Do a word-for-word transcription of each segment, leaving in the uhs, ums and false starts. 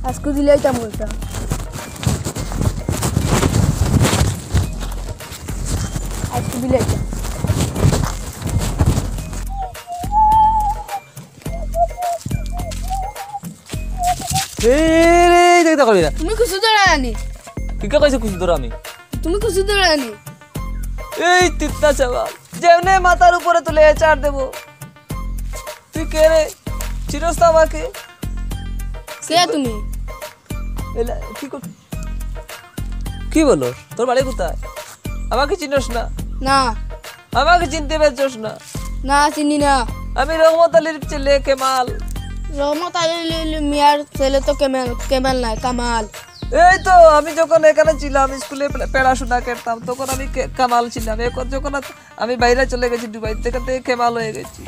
আজকে দিলাইতাম বলতাম। আজকে দিলাইতাম। এই রে, এই দেখতে করি না। তুমি কিছু ধরে আনি। কিতা কইছে কিছু ধরে আমি? তুমি কিছু ধরে আনি। এই তিতনা চাবা, যেমনে মাথার উপরে তুলে এ চার দেবো। তুই কে রে? চিনস তো আমাকে? কে তুমি? এলা, কি কর-, কি বলো? তোর বাড়ি কোথায়? আমাকে চিনস না? না। আমাকে চিনতে পারছস না? না, চিনি না। আমি রহমত আলীর ছেলে কেমাল। রহমত আলী লি-, লি-, মিয়ার ছেলে তো কেমাল, কেমাল নয়, কামাল। এই তো, আমি যখন এখানে ছিলাম, স্কুলে পে-, পড়াশোনা করতাম, তখন আমি কে-, কামাল ছিলাম। এখন যখন আ-, আমি বাইরে চলে গেছি দুবাই, থেকে থেকে কেমাল হয়ে গেছি।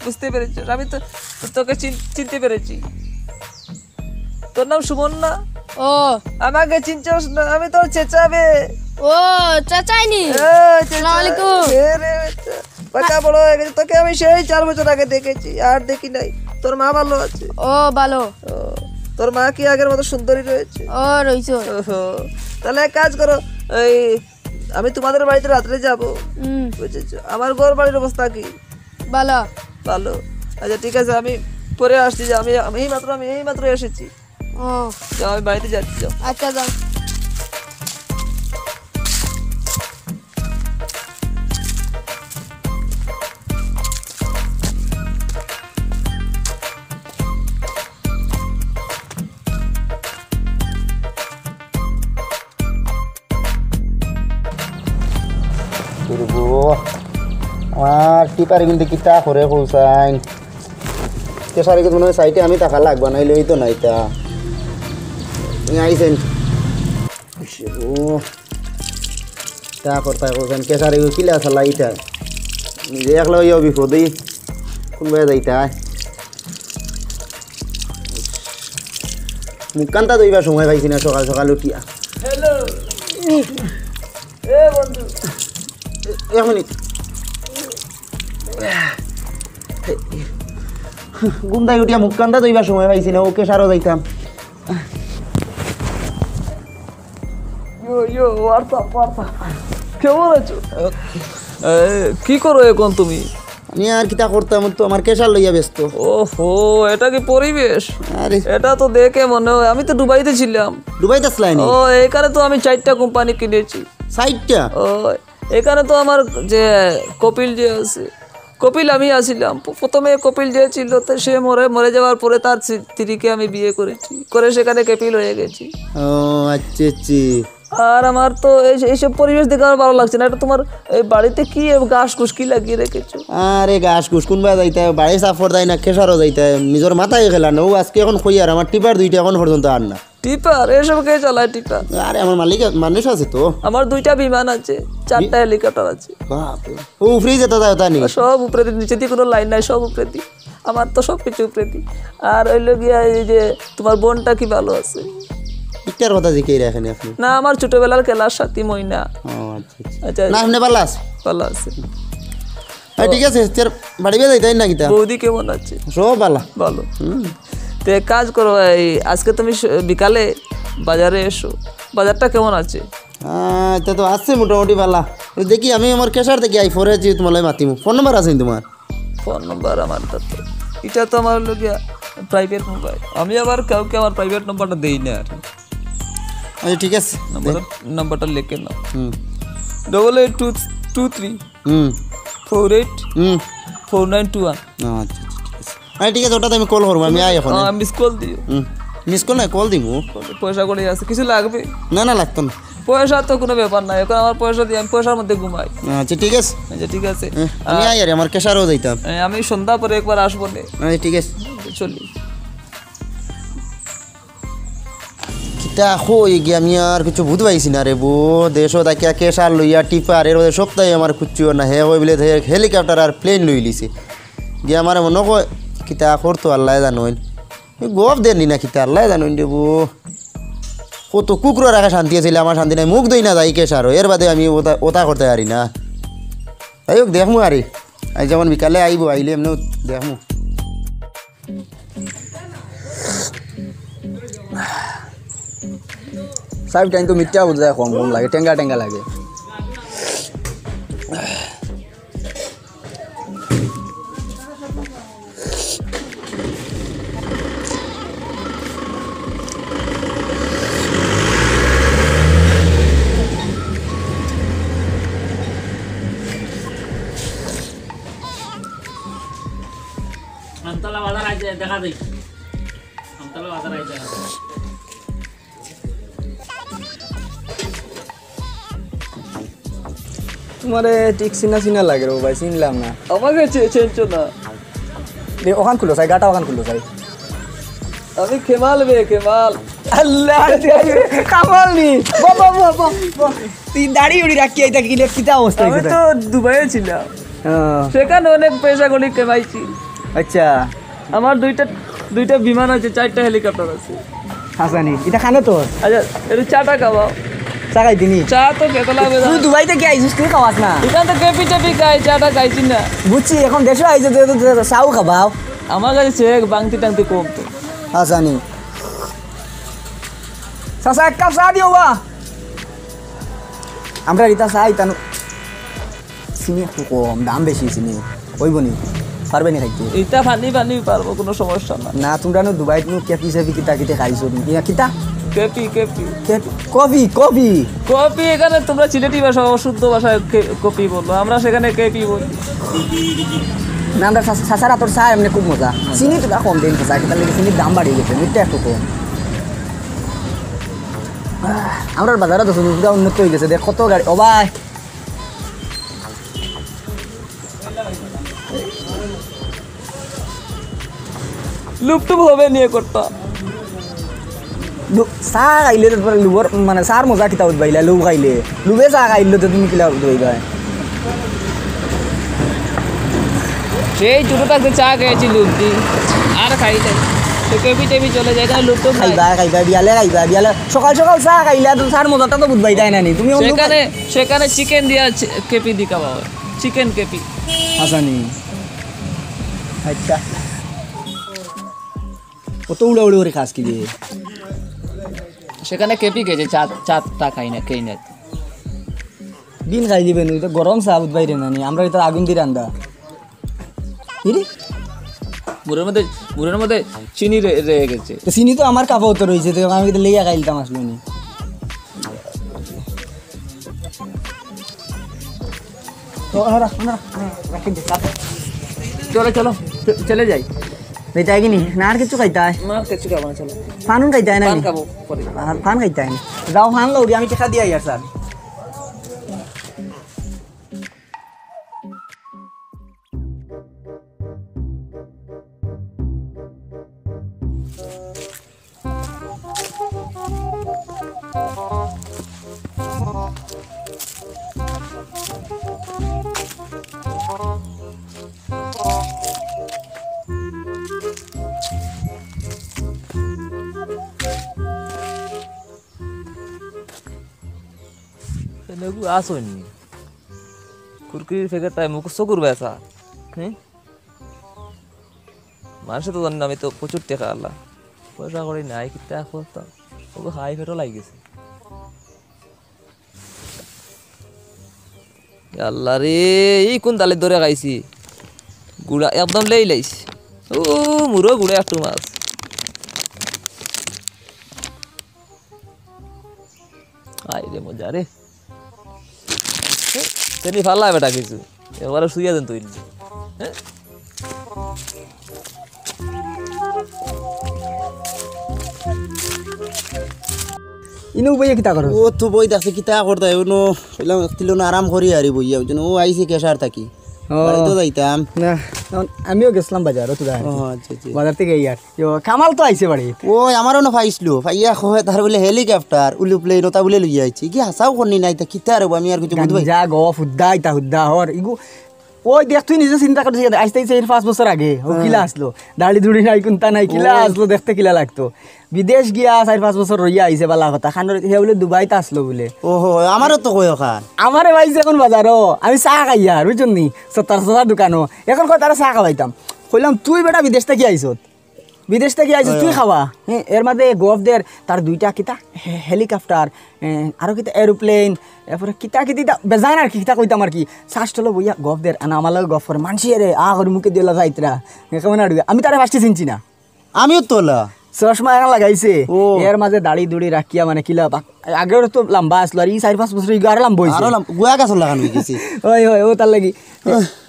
বুঝতে পেরেছস? আমি তো তো-, তোকে চিন-, চিনতে পেরেছি। তোর নাম সুমন না? ও। আমাকে চিনছস না? আমি তোর চেঁচাবে। ও, চেঁচাইনি। এই, চেঁচা। আসসালামু আলাইকুম। এ রে, বাচ্চা। বাচ্চা বড় হয়ে গেছে। তোকে আমি সেই চার বছর আগে দেখেছি, আর দেখি নাই। তোর মা ভালো আছে? ও, ভালো। ও, তোর মা কি আগের মতো সুন্দরী রয়েছে? ও, রইছে। ওহো, তাহলে এক কাজ করো, এই আমি তোমাদের বাড়িতে রাত্রে যাব। হুম। বুঝেছো? আমার ঘর বাড়ির অবস্থা কি? ভালো। ভালো। আচ্ছা, ঠিক আছে, আমি পরে আসছি, যে আমি, আমি এই মাত্র, আমি এই মাত্র এসেছি। ও। যাও, আমি বাড়িতে যাচ্ছি, যাও। আচ্ছা, যাও। করবো। আমার টিপারে কিন্তু কিতা করে কৌসাইন। কেশারে কিন্তু মনে হয় সাইডে আমি টাকা লাগবা, নাইলে ওই তো নাই তা। এই আইছেন। ও, তা করতা কৌসাইন, কেশারে কিলা চালা ইটা। নিজে একলা হইয়াও বিপদে। কোন বায় যাইতা? মুখখানটা ধইবার সময় পাইছি না সকাল সকাল উঠিয়া। হ্যালো। এ বন্ধু। এ, এক মিনিট। ঘুম থাকি উঠিয়া মুখখানটা ধইবার সময় পাইছি না, ওকে সারো যাইতাম। ইয়ো, ইয়ো, what's up, what's up? কেমন আছো? এ, কি করো এখন তুমি? আমি আর কিতা করতাম, তো আমার কেশার লইয়া ব্যস্ত। ওহো, এটা কি পরিবেশ? আরে। এটা তো দেখে মনে হয়, আমি তো দুবাইতে ছিলাম। দুবাইতে আসলায়নি? ও, এখানে তো আমি চারটা কোম্পানি কিনেছি। চারটা? ও, এখানে তো আমার যে কপিল যে আছে, কপিল আমি আছিলাম। প-, প্রথমে কপিল যে ছিল, তো সে মরে, মরে যাওয়ার পরে তার স্ত্রী-, স্ত্রীকে আমি বিয়ে করেছি, করে সেখানে কপিল হয়ে গেছি। ও, আচ্ছা, আচ্ছা। আর আমার তো এই, এইসব পরিবেশ দেখে আমার ভালো লাগছে না। এটা তোমার এই বাড়িতে কি এ ঘাস ঘুস কি লাগিয়ে রেখেছো? আরে ঘাস ঘুস কোন বায় যাইতা, বাড়ি সাফর যায় না, কেশারও যাইতা, নিজের মাথায় খেলা না। ও আজকে এখন কই আর আমার টিপার দুইটা এখন পর্যন্ত আর না। টিপার? এসব কে চালায় টিপার? আরে আমার মালিক আ-, মানুষ আছে তো। আমার দুইটা বিমান আছে, চারটা হেলিকপ্টার আছে। বাপরে। ও উপরেই যেতে যায়, তা নেই? সব উপরেদি, নিচেদি কোনো লাইন নাই, সব উপরেদি। আমার তো সব কিছু উপরেদি। আর হইলো গিয়া এই যে তোমার বোনটা কি ভালো আছে? ইটার কথা জিকাইরা এখানে আপনি। না, আমার ছোটবেলার খেলার সাথী ময়না। ও আচ্ছা, আচ্ছা। আচ্ছা। না, আপনি ভালা আছে? ভালা আছে। হ্যাঁ, ঠিক আছে, তোর বাড়ি বায় যাইতাই না কিতা? বৌদি কেমন আছে? সব ভালা। ভালো। হুম। তো এক কাজ করো, এই আজকে তুমি স-, বিকালে বাজারে এসো। বাজারটা কেমন আছে? আহ, এটা তো আছে মোটামুটি ভালা। ওই দেখি, আমি আমার কেশার দেখি আই, পরে যে তোমার লগে মাতিমু। ফোন নাম্বার আছে নি তোমার? ফোন নাম্বার আমার তাতে। এটা তো আমার হলো গিয়া প্রাইভেট মোবাইল। আমি আবার কাউকে আমার প্রাইভেট নাম্বারটা দেই না আর। আচ্ছা, ঠিক আছে। নাম্বারটা, নাম্বারটা লিখে নাও। হুম। Double eight two, two three, হুম। ফোর এইট, হুম। Four nine two one. আচ্ছা, আচ্ছা, ঠিক আছে। আচ্ছা, ঠিক আছে, ওটাতে আমি কল করবো, আমি আই এখন। আহ, মিস কল দিও। হুম। মিস কল না, কল দিমু। পয়সা কড়ি আছে, কিছু লাগবে? না, না, লাগতো না। পয়সা তো কোনো ব্যাপার নাই, এখন আমার পয়সা দিয়ে আমি পয়সার মধ্যে ঘুমাই। আচ্ছা, ঠিক আছে। আচ্ছা, ঠিক আছে। হ্যাঁ, আমি আর আই আরে, আমার কেশারও যাইতাম। হ্যাঁ, আমি সন্ধ্যা পরে একবার আসবো নে। আচ্ছা, ঠিক আছে। চলি। কিতা কই গিয়া আমি আর কিছু বুঝ পাইছি না রে বো। দেশো থাকিয়া কেশার লইয়া টিপার, এর মধ্যে সপ্তাহে আমার কুচ্ছু না। হে কই বলে হে হেলিকপ্টার আর প্লেন লইলিছে। গিয়া আমারে মনে কয় কিতা করতো আল্লায় জানইন। এই গপ দেননি না কিতা আল্লায় জানইন রে বো। কত কুকুরর আগে শান্তি আছিল, আমার শান্তি নাই। মুখ দই না যাই কেশারও, এর বাদে আমি ওটা, ওটা করতে পারি না। যাই হোক, দেখমু আরে। আজ যেমন বিকালে আইবো, আইলে এমনেও দেখমু। সাহেব, টাইম তো মিথ্যা বুঝায় কম কম লাগে, টেঙ্গা টেঙ্গা লাগে। আমতলা বাজার আইছে, দেখা দেই। আমতলা বাজার আইছে, দেখা দেই। তোমারে ঠিক চিনা চিনা লাগে রে ভাই, চিনলাম না। আমারে চে-, চিনছো না? দে, ওখান খুলো চাই, গাটা ওখান খুলো চাই। আমি কেমাল বে, কেমাল। আল্লাহ, কামাল নি। বাহ, বাহ, বাহ, বাহ, বাহ। তুই দাড়ি উড়ি রাখি, এটা কি রে, কিতা অবস্থা আমি হইছে তো তার? দুবাইয়ে ছিলাম। হ্যাঁ। সেখানে অনেক পয়সা করি কামাইছি। আচ্ছা। আমার দুইটা, দুইটা বিমান আছে, চারটা হেলিকপ্টার আছে। হাসানি, এটা খানো তো? আচ্ছা, একটু চাটা খাওয়াও। চা খাই দিনি? চা তো খেতে লাগবে না। তুই দুবাই থেকে আইছিস, তুই খাওয়াস না? এখান তো কেপি টেপি খাই, চাটা খাইছি না। বুঝছি, এখন দেশে আইছো, তো, তো, তো, চাও খাবাও। আমার কাছে সে বাংতি টাংতি কম তো। হাসানি। চাচা, এক কাপ চা দিও বা। আমরা এটা চাই, তানু চিনি একটু কম, দাম বেশি চিনি। ওই বনি, পারবে নি খাইতে? এটা পানি পানি পারবো, কোনো সমস্যা না। না, তোমরা নু দুবাইত নু কেপি সেপি কিতা কিতা খাইছো নি? ইয়া কিতা? KP, KP. KP? Coffee, coffee. Coffee এখানে তোমরা সিলেটি ভাষা, অশুদ্ধ ভাষায় কে-, কফি বলো, আমরা সেখানে কেপি বলি। না, আমরা সা-, সাসার হাতর চা এমনি খুব মজা। চিনি তো কম দিন চা, কিতা লাগে চিনির দাম বাড়িয়ে গেছে, মিঠা একটু কম। আমরা বাজারে তো শুধু পুরা উন্নত হয়ে গেছে, দেখ কত গাড়ি, ও ভাই। লুপ টুপ হবে নিয়ে করতা। লু-, চা খাইলে তো তোমার লুবর, মানে, চার মজা কিতা উঠবাইলা, লুব খাইলে। লুবে চা খাইলে তো তুমি কিলা উঠবাইবা? সেই ছোট থাকতে চা খেয়েছি লুপ দি, আর খাই নাই। তো কেবি টেবি চলে যায়, এখানে লুপ টুপ নাই। খাইবা, খাইবা, বিয়ালে খাইবা, বিয়ালে। সকাল সকাল চা খাইলা তো চার মজাটা তো বুঝবাই, তাই না নি? তুমি অন্য সেখানে, সেখানে চিকেন দিয়া চি-, কেপি দি খাওয়া হয়। চিকেন কেপি। হাসানি। আচ্ছা। কত উড়াউড়ি করে খাস কি রে? সেখানে কেপি গেছে, চা, চা টা খাই না, খেয়ে না। দিন খাই দিবে নু, তো গরম চা বুঝবাই রে নানি, আমরা এটা আগুন দিয়ে রান্দা। কি রে? মুড়ের মধ্যে, মুড়ের মধ্যে চিনি রে-, রয়ে গেছে। তো চিনি তো আমার কাপড় তো রয়েছে, তো আমি তো লেয়া খাইলতাম আসলে নি। তো ওনারা, ওনারা, ওনারা রাখেন যে, চলো, চলো, চ-, চলে যাই। বেটা, কি নি? না আর কিছু খাইতায়? না, আর কিছু খাবো না, চলো। পান খাইতায় না পান নি? খাবো পরে। আর পান খাইতায় না? যাও, পান লও, আমি টেকা দিয়া আইয়ার, স্যার। এনে গু আসনি। কুরকুরির প্যাকেটটায় মুখ চকুর বেচা। হ্যাঁ? মানুষে তো জানে না, আমি তো প্রচুর টেকা আলা। পয়সা করি নাই, কিতা করতাম? ওগো হাই পেট্রোল আই গেছে। আল্লাহ রে, ই কোন দালে ধরে খাইছি? গুড়া একদম লেই লাইছি। ও, মুরো গুড়া একটু মাছ। আই রে মজা রে। তেনি ফালা বেটা কিছু। একবারে শুইয়া দেন তুই। হ্যাঁ? ইনো বইয়া কিতা করো? ও তো বই দেখছে কিতা করতায়, উনো কইলাম একটু লইন আরাম করি আরি বইয়া, বুঝছো নি? ও আইছে কেশার থাকি। ও। বাড়িত যাইতাম। না, আমিও গেছিলাম বাজারো তো। ও, আচ্ছা, আচ্ছা। বাজার থেকে এই আর। ইয়ো, কামাল তো আইছে বাড়ি। ও, আমারও না পাইছিল। পাইয়া কয় তার বুলে হেলিকপ্টার, উলু প্লেন, ওটা বুলে লইয়া আইছে। কি হাছাউ করনি নাই, তা কিতা রে, আমি আর কিছু বুঝবাই। গাঞ্জা, গফ, হুদ্দা, ইতা হুদ্দা, হর, ইগু, ওই দেখ তুই নিজে চিন্তা করতে আইজ থাকি চাইর পাঁচ বছর আগে, ও কিলা আসলো। দাড়ি দুড়ি নাই, কুন্তা নাই, কিলা আসলো, দেখতে কিলা লাগতো। বিদেশ গিয়া চাইর পাঁচ বছর রইয়া আইছে, বালা কথা। খানোর, হে বুলে দুবাইত আসলো বুলে। ওহো, আমারও তো কয় ওখান। আমারে পাইছে এখন বাজারো, আমি চা খাইয়ার, বুঝছো নি? সত্তর সত্তর দোকানো। এখন কয় তারা চা খাওয়াইতাম। কইলাম, "তুই বেটা বিদেশ থাকি আইছত।" বিদেশ থাকি আইছস তুই খাওয়া। হ্যাঁ, এর মাঝে গফ দের তার দুইটা কিতা হে-, helicopter, এ, আরো কিতা aeroplane, এরপরে কিতা কিতা ইতা বেজান আর কি, কিতা কইতাম আর কি। শ্বাস টলো বইয়া গফ দের, আনা আমার লগে গফ করে, মানষি রে, আ করে মুখে দিলা যাইতরা। এ, কেমন আড়ুয়া? আমি তারে first-এ চিনছি না। আমিও তোলা। চশমা এখন লাগাইছে। ও। এর মাঝে দাড়ি দুড়ি রাখিয়া মানে কিলা বাক-, আগেও তো লম্বা আসলো, আর এই চার পাঁচ বছর ইগু আরো লম্বা হইছে। আরো লম্বা, গুয়া গাছর লাখান হয়ে গেছে। ওই, ওই, ও তার লাগি।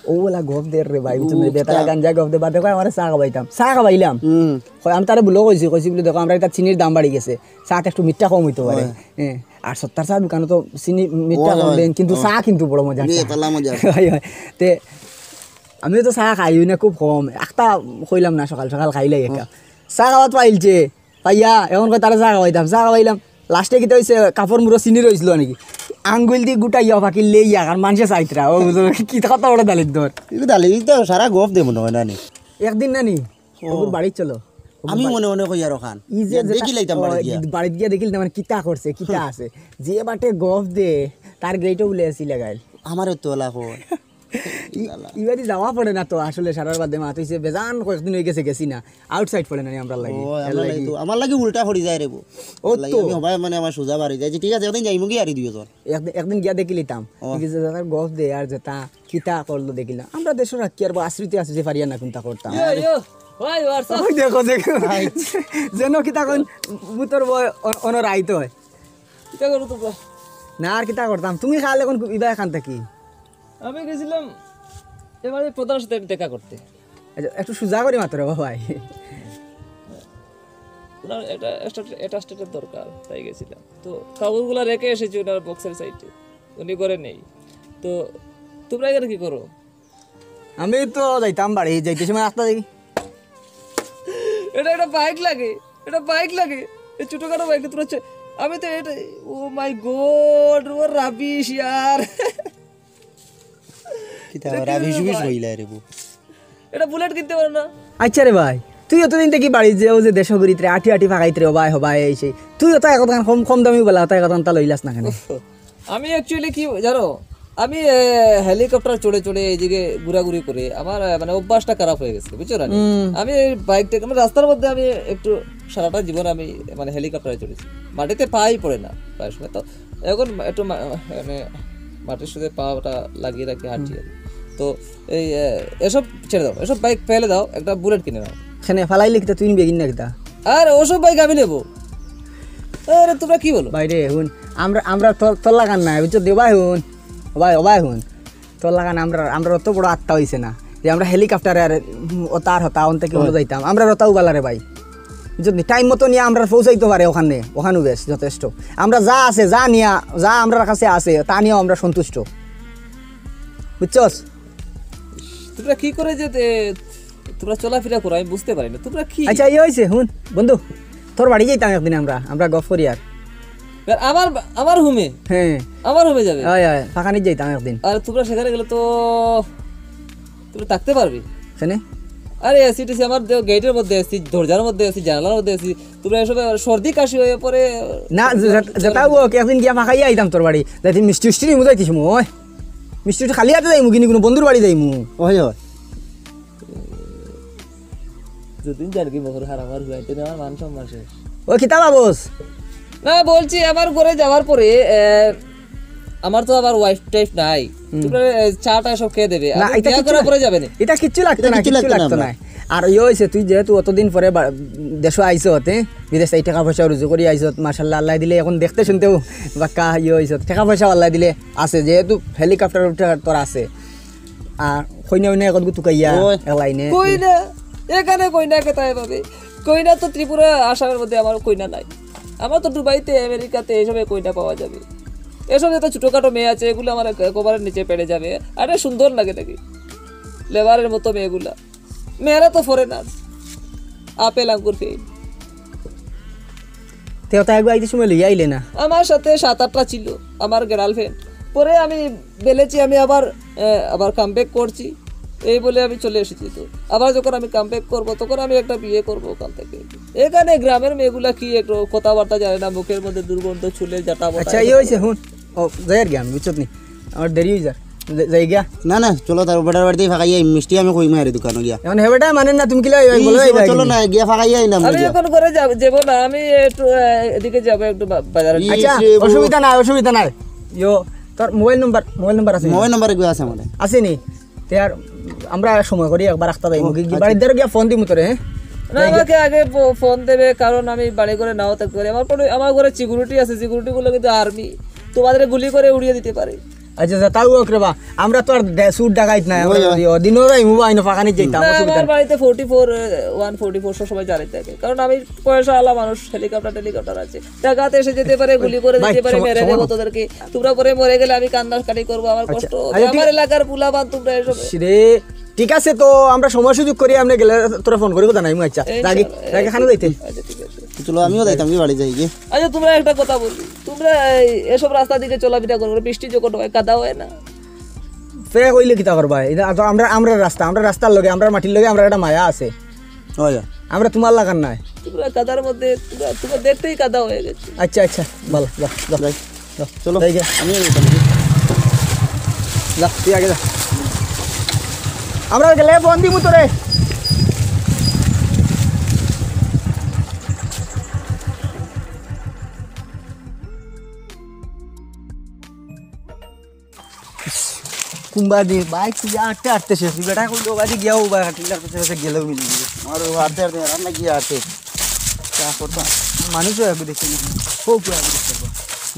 ও বলা গফ দের রে ভাই, বুঝছো নি? ও, বেটারা তা- গাঞ্জা গফ দে, বাদে কয় আমারে চা খাওয়াইতাম। চা খাওয়াইলাম। হুম। কয়, আমি তারে বুলো কইছি, কইছি বুলে, "দেখো, আমরা এটা চিনির দাম বাড়ি গেছে, চা তো একটু মিঠা কম হইতে পারে।" হয়। হ্যাঁ, আর সত্তর চা দোকানে তো চিনি মিঠা হয়, কম হয়, দেন, কিন্তু হয়। চা কিন্তু বড় মজা চা। বেতালা মজা। হয়, হয়। তে আমিও তো চা খাই না, খুব কম, একটা কইলাম না, সকাল সকাল খাইলাই একটা। হুম। চা খাওয়াত পাইলছে, পাইয়া এখন কয় তারে চা খাওয়াইতাম, চা খাওয়াইলাম। Last-এ কিতা হইছে, কাপড় মুড়ো চিনি রইছিল নাকি, আঙ্গুল দি গুটাইয়া ফাঁকি লেইয়া, আর মানষে চাইতরা, ও বুঝো, কি কত বড় দালিদ্দর। কিন্তু দালিদ্দর সারা গফ দে মনে হয় না নি। একদিন না নি, ও। ওগুর বাড়িত চলো। ওগুর আমি বাড়ি- মনে মনে কইয়ার ওখান। ই যে ইয়া যেটা- দেখি লাইতাম ও, বাড়ি গিয়া। বাড়িত গিয়া দেখিলাম, মানে, কিতা করছে, কিতা আছে। যে বাটে গফ দে, তার গেটও বুলে এসি লাগাইল। আমারও তো লাভ হয়। ই-, ইবাদি যাওয়া পড়ে না তো আসলে, সারার বাদে মাত হইছে, বেজান কয়েকদিন হয়ে গেছে, গেছি না। Outside পড়ে না নি আমরার লাগি। ও, এর আমার লাগি লাগি। তো, আমার লাগি উল্টা পড়ি যায় রে বো। ও এর লাগি তো। আমি হবাই মানে আমার সোজা বাড়ি যাই। ঠিক আছে, একদিন যাইমু গিয়া আরি দুইজন। একদিন, একদিন গিয়া দেখি লিতাম। ও। দেখি যে তার গফ দে আর যেটা কিতা করলো দেখিলাম। আমরা দেশো রাখি আর বা আশ্রিত আছে যে পারিয়া না কোনটা করতাম। ইয়ো, ইয়ো, ভাই, what's up? ওই দেখো, দেখো। যেন কিতা কোন মুতর বয় অন-, অন রাইত হয়। কিতা করো তোমরা? না আর কিতা করতাম। তুমি খালে কোন ইবা এখান থাকি? আমি গেছিলাম এবারে প্রধানের সাথে দেখা করতে। আচ্ছা, একটু সোজা করে মাত্র বাবা ভাই। ওনার একটা extra, একটা স্টেটের দরকার, তাই গেছিলাম। তো কাগজগুলা রেখে এসেছি ওনার বক্সের সাইডে, উনি ঘরে নেই। তো তোমরা এখানে কি করো? আমি তো যাইতাম বাড়ি, যাইতে সময় রাস্তা দেখি। এটা একটা বাইক লাগে, এটা বাইক লাগে, এই ছোটখাটো বাইক তোমরা চ-, আমি তো এটা, ও মাই গড, ও রাবিশ ইয়ার। কিতা এটা কি রাবিশ বিশ ভাই? কইলা রে বো। এটা বুলেট কিনতে পারো না? আচ্ছা রে ভাই, তুই অতদিন থাকি বাড়ি যে ও যে দেশো ঘুরিত রে, আটি আটি ফাঁকাইত রে, ও ভাই, ও ভাই, এই সেই। তুই ওটা এখন কম, কম দামি বলা, ওটা এখন তা লইলাস না কেন? আমি actually কি জানো, আমি, এ, হেলিকপ্টার চড়ে চড়ে এইদিকে ঘোরাঘুরি করে আমার, এ, মানে অভ্যাসটা খারাপ হয়ে গেছে, বুঝছো না? হুম। আমি এই বাইকটা, মানে রাস্তার মধ্যে আমি একটু সারাটা জীবন আমি মানে হেলিকপ্টারে চড়েছি, মাটিতে পাই পড়ে না প্রায় সময়। তো এখন একটু মা-, মানে মাটির সাথে পাটা লাগিয়ে রাখি, হাঁটি আর কি। তো এই, এ, এসব ছেড়ে দাও, এসব বাইক ফেলে দাও, একটা বুলেট কিনে নাও। এখানে ফালাইলে কিতা তুই নিবে কিনা কিতা? আরে ওসব বাইক আমি নেবো। আরে তোমরা কি বলো? ভাই রে, হুন, আমরা, আমরা তোর, তোর লাগান নাই, বুঝছো? দে ভাই হুন, ও ভাই, ও ভাই হুন, তোর লাগান আমরা, আমরা অত বড় আত্মা হইছে না যে আমরা হেলিকপ্টারে আর, হুম, ও তার হতা, অন থেকে অন্য ওই। যাইতাম। আমরা রতাও বালা রে ভাই, বুঝছো নি? টাইম মতো নিয়ে আমরা পৌঁছাইতে পারে ওখানে, ওখানেও বেশ যথেষ্ট। আমরা যা আছে, যা নিয়া, যা আমরার কাছে আছে, তা নিয়েও আমরা সন্তুষ্ট, বুঝছস? তোমরা কি করে যে তে-, তোমরা চলাফেরা করো, আমি বুঝতে পারি না। তোমরা কি? আচ্ছা, ইয়ে হইছে, হুন, বন্ধু, তোর বাড়ি যাইতাম একদিন আমরা, আমরা গফ করি আর। আর আমার, আমার হুমে? হ্যাঁ। আমার হুমে যাবে? হয়, হয়, ফাঁকানিত যাইতাম একদিন। আর তোমরা সেখানে গেলে তো তোমরা থাকতে পারবে? কেনে? আরে, এসি টেসি আমার দে-, গেটের মধ্যে এসি, দরজার মধ্যে এসি, জানালার মধ্যে এসি। তোমরা এসবে সর্দি কাশি হয়ে পড়ে না, যে-, যে-, যেটা হোক, একদিন গিয়া ফাঁকাইয়া আইতাম তোর বাড়ি। যাইতে মিষ্টি উষ্টি নিমু যাইতে সময়। মিষ্টি উষ্টি খালি হাতে যাইমু, কিন্তু কোনো বন্ধুর বাড়ি যাইমু। ওই, ওই। দুদিন যার কি বকর হারা আমার হুয়াইতে না, আমার মান সম্মান শেষ। ও, কিতা বাবস? না, বলছি, আমার ঘরে যাওয়ার পরে, এ, আমার তো আবার ওয়াইফ টাইফ নাই। হুম। তোমরা, এ, চা টা সব খেয়ে দেবে। না, আমি এটা বিয়া কিচ্ছু করার না। পরে যাবে না। এটা কিচ্ছু লাগতো এটা না, কিচ্ছু কিচ্ছু লাগতো লাগতো না। না। আর ইয়ে হইছে, তুই যেহেতু অতদিন পরে বা-, দেশো আইছত, হতে বিদেশ থেকে টাকা পয়সা রুজু করি আইছত, মাশাআল্লাহ, আল্লাহ দিলে এখন দেখতে শুনতেও বাক্কা ইয়ে হইছত, টাকা পয়সা আল্লাহ দিলে আছে, যেহেতু হেলিকপ্টার উঠে তোর আছে। আর কইনা উইনা এখন তুকাইয়া ওই। এক লাইনে। কইনা? এখানে কইনা কোথায় পাবে? কইনা তো ত্রিপুরা, আসামের মধ্যে আমার কইনা নাই। আমার তো দুবাইতে, আমেরিকাতে এসবে কইনা পাওয়া যাবে। এসব যত ছোটোখাটো মেয়ে আছে, এগুলো আমার এক-, কপালের নিচে পেড়ে যাবে। আরে সুন্দর লাগে নাকি? লেবারের মতো মেয়েগুলা। মেয়েরা তো ফরেনার। আপেল আঙ্গুর ফেল। তে ওটা একবার আইতে সময় লইয়া আইলে না? আমার সাথে সাত আটটা ছিল, আমার গার্লফ্রেন্ড। পরে আমি বলেছি আমি আবার, এ, আবার কাম ব্যাক করছি, এই বলে আমি চলে এসেছি। তো আবার যখন আমি কাম ব্যাক করবো, তখন আমি একটা বিয়ে করবো ওখান থেকে। এখানে গ্রামের মেয়েগুলা কি একটু কথাবার্তা জানে না, মুখের মধ্যে দুর্গন্ধ, চুলে জাটা বটা আচ্ছা, ইয়ে এসব। হইছে, হুন। ও, যাই আর কি আমি, বুঝছত নি? আমার দেরি হয়ে যার। যাই গিয়া। না, না, চলো, তার বেটার বাড়িতেই ফাঁকাই আই, মিষ্টি আমি কই মারি দোকানো গিয়া। এখন হে বেটা মানে না, তুমি কিলা এই বলো, এই চলো, চলো না, গিয়া ফাঁকাই আই না আমরা আমি গিয়া। এখন ঘরে যাব, যাব না, আমি একটু, আহ, এদিকে যাব, একটু বা-, বাজারে। ই, আচ্ছা, সে বউ। অসুবিধা নাই, অসুবিধা নাই। ইয়ো, তোর মোবাইল নাম্বার, মোবাইল নাম্বার আছে নি? মোবাইল নাম্বার এগুলো আছে আমার। আছে নি? তে আর আমরা সময় করি একবার রাখতে যাই, ও, মুখে গিয়ে আচ্ছা। বাড়ির দ্বারা গিয়া ফোন দিমু তোরে, হ্যাঁ? না, যাই গিয়া। আমাকে আগে ফো-, ফোন দেবে, কারণ আমি বাড়ি ঘরে নাও থাকতে পারি। আমার কোনো, আমার ঘরে সিকিউরিটি আছে, সিকিউরিটি গুলো কিন্তু আর্মি, তোমাদের গুলি করে উড়িয়ে দিতে পারে। আচ্ছা, আচ্ছা, তাও হোক রে বা, আমরা তো আর দে-, চুর ডাকাইত নাই, আমরা ওই, ওই। ওই দিনও যাই মুবা আইনো ফাঁকানি যাইতাম, না, অসুবিধা আমার নাই। বাড়িতে forty four, one forty four সবসময় জারি থাকে, কারণ আমি পয়সা আলা মানুষ, হেলিকপ্টার টেলিকপ্টার আছে, ডাকাত এসে যেতে পারে, গুলি করে ভাই, দিতে পারে, সম-, মেরে সম-, দেবো তোদেরকে। তোমরা পরে মরে গেলে আমি কান্নাকাটি করবো, আমার আচ্ছা, কষ্ট হবে। আচ্ছা, ঠিক আমার আছে। এলাকার পোলাপান তোমরা এসব। রে, ঠিক আছে, তো আমরা সময় সুযোগ করি, আমরা গেলে তোরা ফোন করি কথা নাই, আচ্ছা, এই রাগি, চলো, রাগি এই খানো যাইতে। আচ্ছা, ঠিক আছে। চলো, আমিও যাইতাম, কি বাড়ি যাই গিয়ে। আচ্ছা, তোমরা একটা কথা বলি, তোমরা এই, এসব রাস্তা দিকে চলাফেরা করো, বৃষ্টি যখন হয়, কাদা হয় না? ফে কইলে কিতা করবা? এটা তো আমরা, আমরা রাস্তা, আমরা রাস্তার লগে, আমরা মাটির লগে, আমরা একটা মায়া আছে। হয়। আমরা তোমার লাগার নাই। তোমরা কাদার মধ্যে, তোমরা, তোমরা দেখতেই কাদা হয়ে গেছে। আচ্ছা, আচ্ছা, ভালো, যা, যা। যাই। যা। চলো, যাই গে। আমিও যাইতাম। যা, তুই আগে যা। আমরা গেলে ফোন দিমু তোরে। কুম্বা দি বাইক তুই আটতে আটতে শেষ, বেটা কই ওবাদি গিয়া ওবা টিলার পিছে পিছে গেলেও মিলি যাবে। আমার ও আটতে আটতে আর না গিয়া আটতে। চা করতাম। মানুষও একটু দেখে নি। ও পুরো একটু দেখতে পারবো।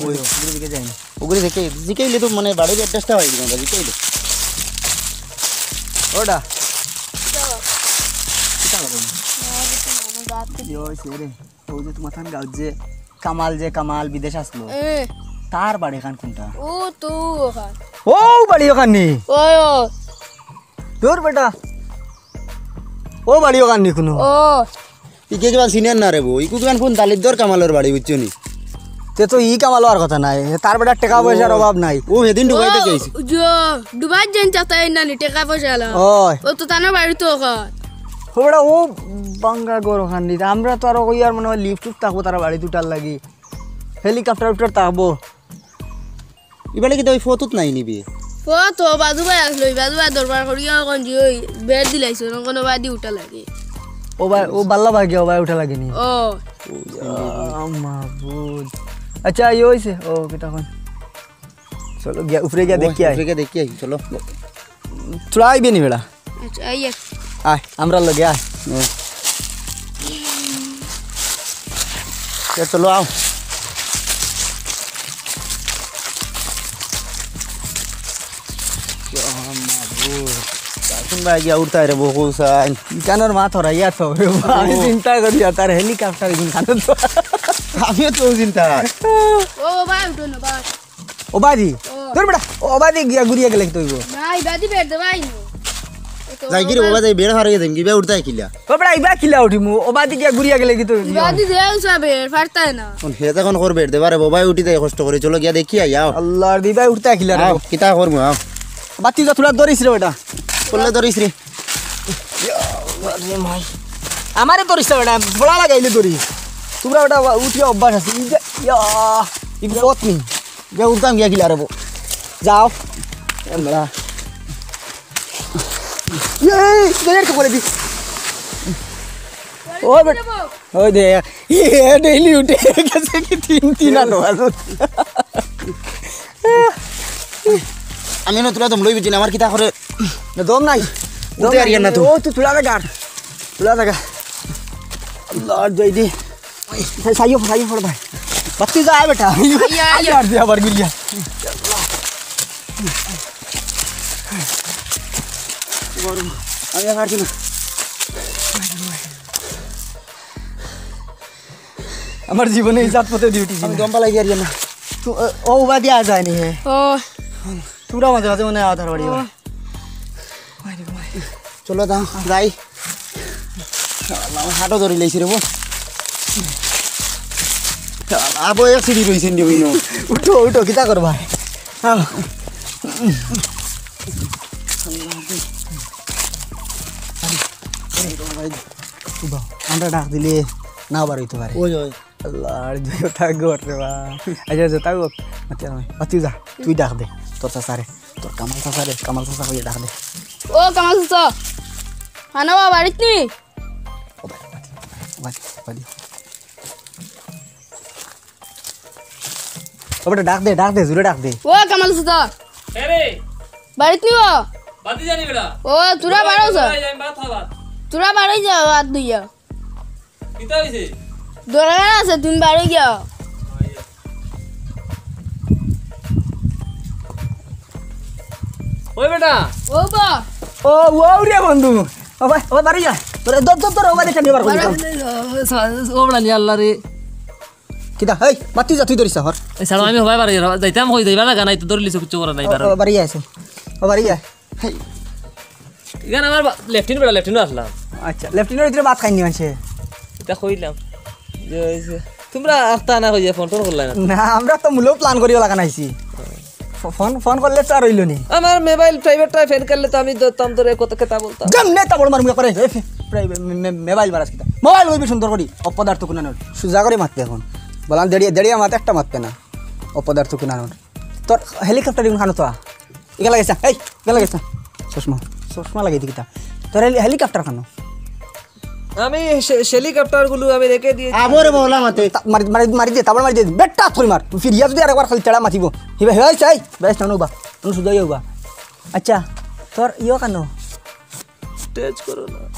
ওই ওগুলো দিকে যাইনি। ওগুলো দেখে জিকাইলে তো মানে বাড়ির অ্যাড্রেসটা হয় কিন্তু জিকাইলে। ওটা। কিতা করবো? ইয়ো, সে রে। ও যে তোমার থান গাঁও যে কামাল, যে কামাল বিদেশ আসলো, এ। তার বাড়ি খান কোনটা? ও তো ওখান। ও বাড়ি ওখান নি? ওই, ও। দূর বেটা। ও বাড়ি ওখান নি কোনো? ও। ইকে কিবা সিনিয়র না রে বউ, ইকু কিমান কোন দালিদ্দর কামালর বাড়ি, বুঝছো নি? তে তো ই কামাল হওয়ার কথা নাই, তার বেটার টেকা পয়সার অভাব নাই। ও, সেদিন ডুবাই থেকে আইছে। ও, যে ডুবাই যেন চাতাই না নি, টেকা পয়সা আলা। ওই। ও তো তানো বাড়ি তো ওখান। ও বেটা, ও বাঙ্গা ঘর ওখান দিতে। আমরা তো আরো কই আর মনে হয় লিফট উফট থাকবো তারা বাড়ি দুটার লাগি। হেলিকপ্টার উফটার থাকবো। ইবারে কিতা ওই ফতুত নাই নিবি? ফত ও বাজু ভাই আসলো, ওই বাজু ভাই দরবার করিয়া ওখান যে ওই বেড দিলাইছে, ওখান কোনো বাদি উঠা লাগে। ও ভাই, ও বাল্লা ভাই গিয়া, ও ভাই উঠা লাগেনি। ও। ইয়া মাবুদ। আচ্ছা, ইয়ে হইছে। ও, কিতা কন? চলো, গিয়া, উপরে গিয়া ও, দেখি আয়। উপরে গিয়া দেখি আয়, চলো। তোরা আইবে নি বেটা? আচ্ছা, আই এক। আয়, আমরা লগে আয়। হুম। এ, চলো, আও। ইয়া মাবুদ। কোন ভাই গিয়া উঠতায় রে, বহু সাইন। ইকানোর মা থরাইয়া তো, আমি ও। চিন্তা করি, আর তার হেলিকপ্টার ইগুন কানো তো। আমিও তো চিন্তা। ও ভাই, উঠো না, ভাই। ও বাদি? ও। ধর বেটা, ও বাদি গিয়া ঘুরিয়া গেলে কি তৈব? না, ইবাদি বের দে ভাই। যাই কি রে বাবা, যাই বের হারিয়ে দেন, কি বে উঠতায় কিলা? ও বেটা, ইবা কিলা উঠিমু? ও বাদি গিয়া ঘুরিয়া গেলে কি তৈব? ইবাদি দে উসাবে, ফারতায় না। কোন হে তখন করবে, দে বারে বাবা উঠি দেয় কষ্ট করে, চলো গিয়া দেখি আই, আও। আল্লাহর দিবাই উঠতায় কিলা রে? আও, কিতা করমু, আও। বাতি যা, তোরা ধরিস রে বেটা। করলে ধরিস রে। ইয়া, আরে মাই। আমারে ধরিস না বেটা, বড়া লাগাইলে ধরিস। তোমরা বেটা উঠিয়া অভ্যাস আছে। ইয়া, ইয়া, ই পথ নেই। যে উঠতাম গিয়া কিলা রে বউ। যাও। এ, বেটা। এই, এই, এই, এরকম করে দি। ও বেটা। ওই দে, এ ডেইলি উঠে গেছে কি তিন, তিন আট বাজে। আমি না তোরা দম লই বুঝি না, আমার কিতা করে? না, দম নাই। দম উঠতে নাই। পারি না তো। ও, তুই তুলা লাগা। তুলা লাগা। আল্লাহ, জয় দি। সাই-, সাইও, সাইও পড় ভাই। বাতি যা বেটা। আইয়া, আইয়া। আর দে আবার গিলিয়া। গরম। আমি আর পারছি না। আমার জীবনে এই জাত পথে ডিউটি আমি ছিল। দম পালাই গিয়ে আর ইয়ে না। তো, ও, ও উবা দিয়া যায়নি হে। ও। তোমরা মাঝে মাঝে মনে হয় আধার বাড়ি ও। হয়। চলো দাও, যাই। আল্লাহ, আমার হাতও ধরে লেগেছে রে বউ। আবো এক সিঁড়ি রয়েছেন রে বইনো। উঠো, উঠো, কিতা করবা? আহ। উবা, আমরা ডাক দিলে না বার হইতে পারে। ওই, ওই। আল্লাহ, আর যে কথা ঘটে বা। আচ্ছা, আচ্ছা, তাও, আচ্ছা, আচ্ছা, তুই যা, তুই ডাক দে, তোর চাচারে। তোর কামাল চাচা রে, কামাল চাচা কইয়া ডাক দে। ও কামাল চাচা, হানা বা বাড়িত নি? ও বাড়ি, ও বাড়ি, ও বাড়ি। ও বেটা, ডাক দে, ডাক দে, জোরে ডাক দে। ও কামাল চাচা। এ রে। বাড়িত নি ও? বাতি জানি বেটা। ও, তোরা বাড়াও স্যার। এই, আমি ভাত খাবার। তোরা বাড়ি যাও, হাত ধুইয়া। কিতা হইছে? দরকার আছে, তুমি বাড়ি যাও। ওই বেটা। ও বা। ও, ও রে বন্ধু। ও ভাই, ও বাড়ি যা। তোরে দর, দর, দর, ও বাড়ি কেন বার করলি? ও বেটা নি আল্লাহ রে। কিতা? এই, বাতি যা, তুই ধরিস হর। এই সালাম, আমি হবাই বাড়ি যাইতাম, কই যাইবা না, গানাই তো ধরলিছে, কিচ্ছু করার নাই, ও, বাড়ি। ও বাড়ি আয়। ও বাড়ি আয়। হেই। ইখান আমার বা-, লেফটিন বেটা, লেফটিনও আসলাম। আচ্ছা, লেফটিনর ভিতরে ভাত খাইনি মানষে। ইতা কইলাম। যে ওই যে, তোমরা আখতা না কইয়া ফোন টোন করলাই না। না, আমরা তো মূলত প্ল্যান করিয়া লাগান আইছি। ফো-, ফোন, ফোন করলে তো আর হইল নি। আমার মোবাইল প্রাইভেটটা ফেন করলে তো আমি ধরতাম তোরে কত কথা বলতাম। যেমনে তা বড় মারমু একবারে। এ, ফে-, প্রাইভেট মে-, মে-, মোবাইল বারাস কিতা? মোবাইল কইবি সুন্দর করি। অপদার্থ কুনানোর। সুজা করে মাত এখন। বলান দেড়িয়া, দেড়িয়া মাত একটা মাতবে না। অপদার্থ কুনানোর। তোর হেলিকপ্টার ইগুন খানো তো আ। ইগা লাগাইছা, এই, ইগা লাগাইছা। চশমা, চশমা লাগাই দি কিতা? তোর হেলি-, হেলিকপ্টার খানো? আমি সে-, হেলিকপ্টার গুলো আমি রেখে দিয়ে আবরে মহলা মাতে। তা-, মারি, মারি, মারি দে, তারপর মারি দে। বেটা থরি মার। তুই ফিরিয়া যদি আরেকবার খালি তেড়া মাতিব। হিবা, হে, চাই। বেশ, না, উবা। তুই সুজা ইয়া উবা। আচ্ছা, তোর ইয়ো খানো? স্টেজ করো না।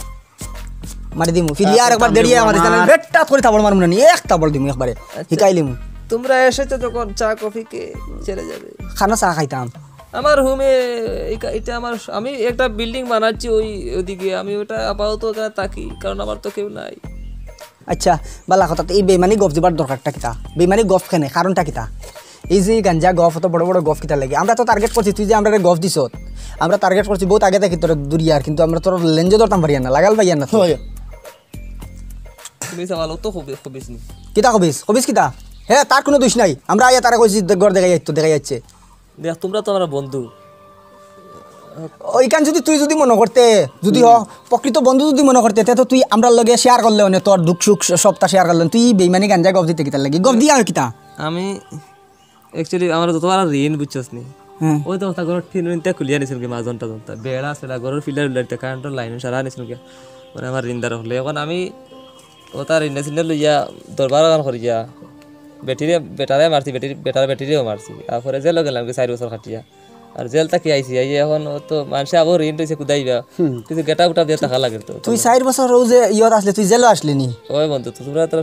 মারি দিমু। ফিরিয়া আরেকবার দেড়িয়া মারি দিলে বেটা থরি তাবড় মারমু না নি। এক তাবড় দিমু একবারে। আচ্ছা। হিকাই লিমু। তোমরা এসেছো যখন চা কফি কে চলে যাবে। খানো চা খাইতাম। আমার রুমে এই কা-, এটা আমার, আমি একটা বিল্ডিং বানাচ্ছি ওই ওদিকে, আমি ওটা আপাতত ওখানে থাকি, কারণ আমার তো কেউ নাই। আচ্ছা, বালা কথা, তো এই বেইমানি গফ দিবার দরকারটা কিতা? বেইমানি গফ কেনে? কারণটা কিতা? এই যে গাঞ্জা গফ, অত বড় বড় গফ কিতার লাগি? আমরা তো টার্গেট করছি, তুই যে আমরারে গফ দিছত, আমরা টার্গেট করছি বহুত আগে থাকি তোর দুরিয়ার, কিন্তু আমরা তোর লেঞ্জে ধরতাম পারিয়ার না, লাগাল পাইয়ার না তো। হয়। তুমি সওয়াল তো কবি-, কবিস নি। কিতা কবিস? কবিস কিতা? হে, তার কোনো দোষ নাই। আমরা আইয়া তারা কইছি, দে-, ঘর দেখাই যাইতো, দেখাই যাচ্ছে। দেখ, তোমরা তো আমার বন্ধু। ওইখান যদি তুই যদি মনে করতে, যদি হ, প্রকৃত বন্ধু যদি মনে করতে, তে তো তুই আমরার লগে শেয়ার করলে, মানে তোর দুঃখ সুখ স-, সবটা শেয়ার করলে, তুই বেইমানি গাঞ্জা গফ দিতে কিতার লাগি? গফ দিয়া কিতা? আমি actually আমার যত বড় ঋণ, বুঝছস নি? হ্যাঁ। ওই তো কথা, ঘরর টিন উনটা খুলিয়া নিছিল কি, মাঝনটা যন্তা। বেড়া সেটা, ঘরর পিলার উলার, কারেন্টর লাইন সারা নিছিল কি। মানে আমার ঋণদার হলে। এখন আমি ওটা ঋণ সিন লইয়া দরবার গান করিয়া বেটিরে, বেটারে মারছি, বেটির, বেটার বেটিরেও মারছি। আর পরে জেলও গেলাম কি চার বছর খাটিয়া। আর জেল থাকি আইছি, আইয়া এখন তো মানুষে আবার ঋণ রইছে কুদাইবা। হুম। কিছু গেটা গুটা দিয়া টাকা লাগে তো। তুই চার বছর ও যে ইয়ত আসলে, তুই জেলও আসলি নি? ওই বন্ধু, তো তোমরা তো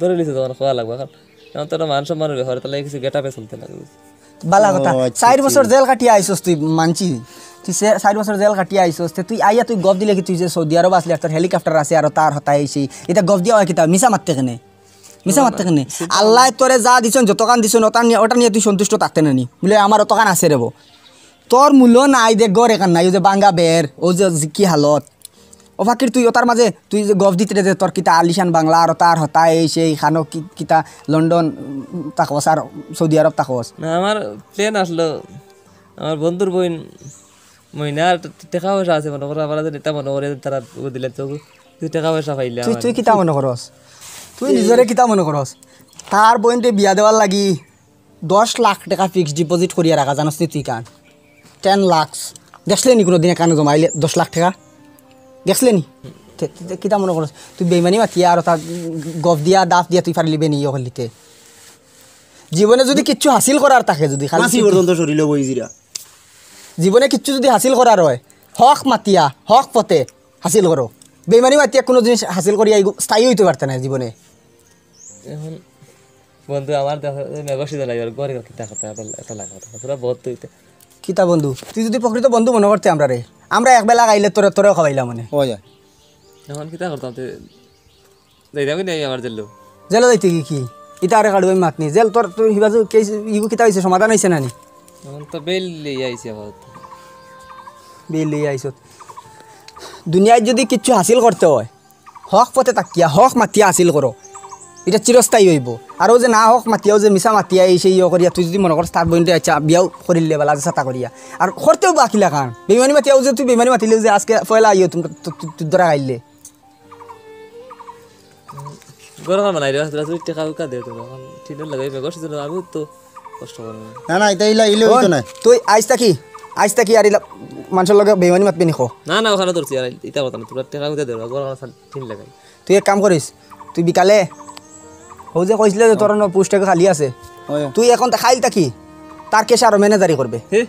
ধরে নিছো, তোমার খোয়া লাগবে এখন। এখন তো একটা মান সম্মানের ব্যাপার, তাহলে কিছু গেটাপে চলতে লাগে। বালা কথা। ও, আচ্ছা, চার আচ্ছা। বছর জেল কাটিয়া আইছস তুই, মানছি। তুই সে চার বছর জেল কাটিয়া আইছস, তে তুই আইয়া তুই গফ দিলে কি তুই যে সৌদি আরব আসলি, আর তোর হেলিকপ্টার আছে, আর তার হতা এই সেই, এটা গফ দিয়া হয় কিতা? মিছা মারতে কেনে? মিছা না, মারতে না, কেনে? সেটা আল্লাহ তোরে যা দিছন, যতখান দিছন, ওটা নিয়া, ওটা নিয়া তুই সন্তুষ্ট থাকতে নানি। বলে, "আমার অতখান আছে রে বো।" তোর মূল্য নাই দে, ঘর এখান নাই, ওই যে বাঙ্গা বের, ও যে, যে কি হালত। ও ফাকির, তুই ওটার মাঝে, তুই যে গফ দিতে দে, তোর কিতা আলিশান বাংলা, আর তার হতা এই সেই খানো কি-, কিতা লন্ডন, উম, থাকস আর সৌদি আরব থাকস। না, আমার প্ল্যান আসলো, আমার বন্ধুর বইন মইনা, আর টেকা পয়সা আছে মনে করো, আমার কাছে নেতা মনে করে, তারা ও দিলে তো কিছু টেকা পয়সা পাইলে তুই, আমার। তুই কিতা মনে করস? তুই নিজরে কিতা মনে করস? তার বইনরে বিয়া দেওয়ার লাগি দশ লাখ টেকা ফিক্সড ডিপোজিট করিয়া রাখা, জানোস নি তুই কান? টেন লাখস। দেখলে নি কোনোদিন এখানে জমাইলে দশ লাখ টেকা? দেখলে নি? তে, তে, তে কিতা মনে করস? তুই বেইমানি মাতিয়া আর তা গফ দিয়া, দাফ দিয়া তুই পারলি বেনি ইয়ে করলিতে। জীবনে যদি কিচ্ছু হাসিল করার থাকে, যদি খালি মাসি পর্যন্ত শরীরে বই জিরা। জীবনে কিচ্ছু যদি হাসিল করার হয়, হক মাতিয়া, হক পথে হাসিল করো। বেইমানি মাতিয়া কোনো জিনিস হাসিল করিয়া এগু-, স্থায়ী হইতে পারতে না জীবনে। এখন বন্ধু, আমার দেখো, এই মেঘ সিজন আইবার ঘরে কিতা কথা, এত, এত লাগা কথা। তোরা বহুত তুই তে- কিতা বন্ধু? তুই যদি প্রকৃত বন্ধু মনে করতে আমরারে, আমরা এক বেলা খাইলে তোরে, তোরেও খাওয়াইলাম মানে। ওই যায়। এখন কিতা করতাম তুই? যাইতাম কি নাই আমার জেলো? জেলো যাইতে কি, কি? ইতা আরে কাড়ু আমি মাত নি। জেল তোর, তোর হিবাজু কেস, ইগু কিতা হইছে, সমাধান হইছে না নি? এখন তো বেইল লইয়া আইছি আপাতত। বেইল লইয়া আইছত। দুনিয়ায় যদি কিচ্ছু হাসিল করতে হয়, হক পথে থাকিয়া, হক মাতিয়া হাসিল করো। এটা চিরস্থায়ী হইব। আর ও যে না হক মাতিয়াও যে মিছা মাতিয়া এই সেই ইয়ে করিয়া তুই যদি মনে করস তার বইনটা আচ্ছা বিয়াও করিলে বেলা যে সাতা করিয়া। আর করতেও বাকি লাখান। বেইমানি মাতিয়াও যে তুই বেইমানি মাতিলেও যে আজকে পয়লা আইও তুমি তো, তুই, তুই ধরা খাইলে। গরম আমার নাই রে, রাত্রে রাত্রে টেকা উকা দে তো, এখন টিনের লাগাই মেঘ সিজন, আমি তো কষ্ট করবো না। না, না, এটা ইলা, ইলে হইতো না। তুই আইস থাকি? আইজ থাকি আর ইলা মানষর লগে বেইমানি মাতবে নি ক। না, না, অখানো ধরছি আর ইতা কথা না, তোরা টেকা উঠা দেবা, ঘর আমার সাথে ঠিক লাগাই। তুই এক কাম করিস, তুই বিকালে, অউ যে কইছলে যে তোর অনো পোস্ট খালি আছে, অয়। তুই অখন তা কাইল থাকি তার ক্যাশারো ম্যানেজারি করবে। হে?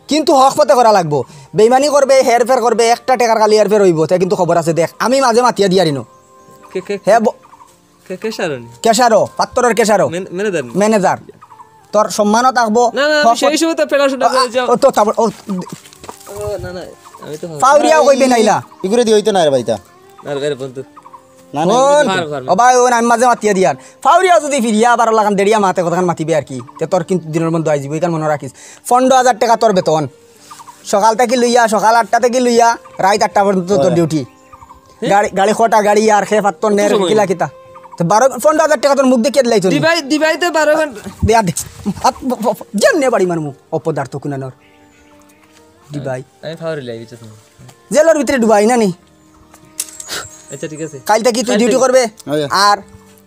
কিন্তু হক পথে করা লাগবো। বেইমানি করবে, হেরফের করবে, একটা টেকার খালি হেরফের অইবো, তে কিন্তু খবর আছে দেখ। আমি মাঝে মাতিয়া দিয়ার ইনো। কে, কে, হে ব-, কে, ক্যাশারো নি? ক্যাশারো, পাত্তরর ক্যাশারো। ম্যান-, ম্যানেজার নি? ম্যানেজার। তোর সম্মানও থাকবো। না, না, আমি হক সেই পথ-, সময় তো পড়াশোনা আ, আ, করে যাও। ও তো তারপর, ও, ও, না, না, আমি তো ফাউরিয়াও কইবে না ইলা। ইগুরে দি অইতো না রে ভাইতা। আর, আরে বন্ধু। না, না, হুন, ইগুরে দি ফার, ফার। ও ভাই, হুন, আমি মাঝে মাতিয়া দিয়ার। ফাউরিয়া যদি ফিরিয়া আবার লাগান দেড়িয়া মাতে কতখান মাতিবে আর কি। তে তোর কিন্তু দিনর বন্ধ আইজিবো, ইখান মনো রাখিস। পনরো হাজার টেকা তোর বেতন। সকাল থাকি লইয়া, সকাল আটটা থাকি লইয়া রাইত আটটা পর্যন্ত তোর অয়। ডিউটি। হে? গাড়ি, গাড়ি কটা গাড়ি আর খে ফাত্তর নের সময়? কিলা কিতা? তে বারো, পনরো হাজার টেকা তোর মুখ দেখিয়া দিলাই তো। দিবাই, দিবাই তো বারো ঘন্টা। দে, দে। হাত, ফ-, ফ-, ফ-, যেমনে বাড়ি মারমু, অপদার্থ কুনানোর। দিবাই। আমি ফাউরি লাই, বুঝছস না? জেলর ভিতরে ডুবাই না নি? আচ্ছা, ঠিক আছে। কাইল থাকি তুই কাইল ডিউটি থাকি। করবে, অয়। আর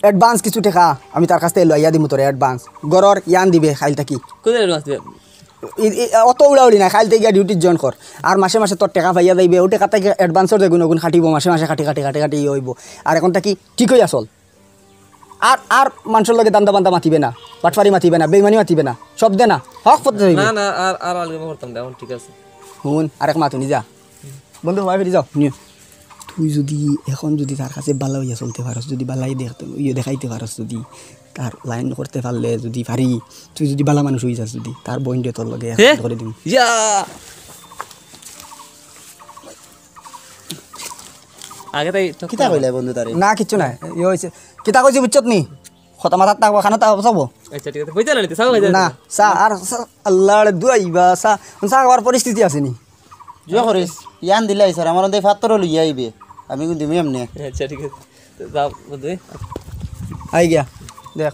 অ্যাডভান্স কিছু টেকা আমি তার কাছ থাকি লইয়া দিমু তোরে অ্যাডভান্স। ঘরর ইয়ান দিবে কাইল থাকি। কোথায় অ্যাডভান্স দিবে? ই, ই, অত উড়াউড়ি না, কাইল থাকি গিয়া ডিউটি জয়েন কর। আর মাসে মাসে তোর টেকা পাইয়া যাইবে, অউ টেকা থাকি অ্যাডভান্সর যেগুন অগুন কাটিবো, মাসে মাসে কাটি, কাটি, কাটি, কাটি ইয়ে অইবো। আর অখন থাকি ঠিক অইয়া চল। আর, আর মানষর লগে দান্দা বান্দা মাতিবে না, বাটফারি মাতিবে না, বেইমানি মাতিবে না, সব দে না, হক পথে যাইবে। না, না, আর, আর আলগা করতাম না, অখন ঠিক আছে। হুন, আরেক মাত হুনি যা। বন্ধু, ভাই ফিরি যাও, নিও। তুই যদি অখন যদি তার কাছে বালা অইয়া চলতে পারস, যদি বালাই দেখতে, ইয়ে দেখাইতে পারস, যদি তার লাইন করতে পারলে, যদি পারি, তুই যদি বালা মানুষ অই যাস, যদি তার বইনরে তোর লগে হে? একসাথে করে দিবি। ইয়া! আগে তাই তো কিতা কইলে বন্ধু তারে? না, কিচ্ছু নাই। ইয়ে অইছে। কিতা কইছি বুঝছত নি? কথা মাথাত থাকবো, কানো থাকবো, চাবো। আচ্ছা, ঠিক আছে। কইতে না নিতে, চাও খাইতে না। চা, আর চা, আল্লাহর দুয়াই বা চা। চা খাওয়ার পরিস্থিতি আছে নি? জুয়া করিস, ইয়ান দিলাই স্যার, আমার অন্তে ফাত্তরও লইয়া আইবে। আমি কিন্তু দিমু এমনে। আচ্ছা, ঠিক আছে। তো যাও, বন্ধু। আই গিয়া, দেখ।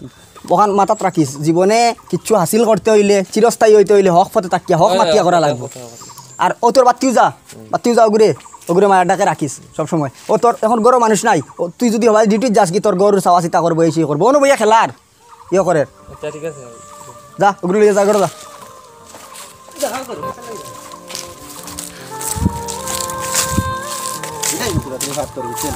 অখান মাথাত রাখিস, জীবনে কিচ্ছু হাসিল করতে অইলে, চিরস্থায়ী অইতে অইলে, হক পথে থাকিয়া, হক অয়, মাতিয়া অয়, করা অয়, লাগবো। অয়, অয়, অয়। আর ও তোর বাত্তিও যা, বাত্তিও যা ওগুরে, ওগুরে মায়ার ডাকে রাখিস সব সময়। ও তোর অখন ঘরো মানুষ নাই, ও তুই যদি হবায় ডিউটিত যাস কি, তোর ঘরর চাওয়া চিতা করবো, এই সেই করবো, অনো বইয়া খেলার, ইয়ে করের। আচ্ছা, ঠিক আছে। যা, ওগুরে লইয়া যা, ঘরো যা। এটাই কিন্তু রাত্রে ভাত করে দিচ্ছেন।